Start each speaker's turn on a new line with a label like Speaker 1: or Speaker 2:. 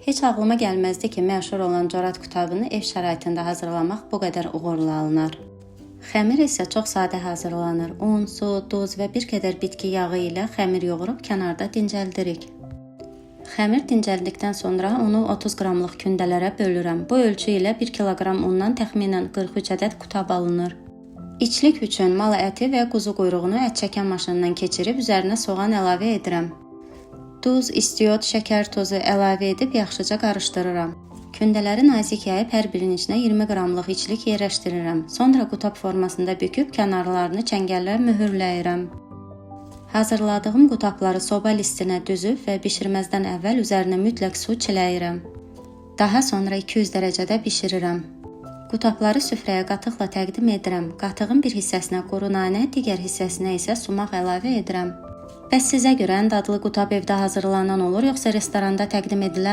Speaker 1: Heç ağlıma gəlməzdi ki, məşhur olan corat qutabını ev şəraitində hazırlamaq bu qədər uğurla alınar. Xəmir isə çox sadə hazırlanır. Un, su, duz və bir qədər bitki yağı ilə xəmir yoğurub kənarda dincəldirik. Xəmir dincəldikdən sonra unu 30 qramlıq kündələrə bölürəm. Bu ölçü ilə 1 kiloqram undan təxminən 43 ədəd qutab alınır. İçlik üçün mal əti və quzu quyruğunu ət çəkən maşından keçirib üzərinə soğan əlavə edirəm. Duz, istiot, şəkər tozu əlavə edib yaxşıca qarışdırıram. Kündələri nazik yayıb hər birinin içinə 20 qramlıq içlik yerləşdirirəm. Sonra qutab formasında büküb kənarlarını çəngəllə möhürləyirəm. Hazırladığım qutabları soba listinə düzüb və bişirməzdən əvvəl üzərinə mütləq su çiləyirəm. Daha sonra 200 dərəcədə bişirirəm. Qutabları süfrəyə qatıqla təqdim edirəm. Qatığın bir hissəsinə quru nanə, digər hissəsinə isə sumaq əlavə edirəm. Bəs sizə görə ən dadlı qutab evdə hazırlanan olur, yoxsa restoranda təqdim edilən?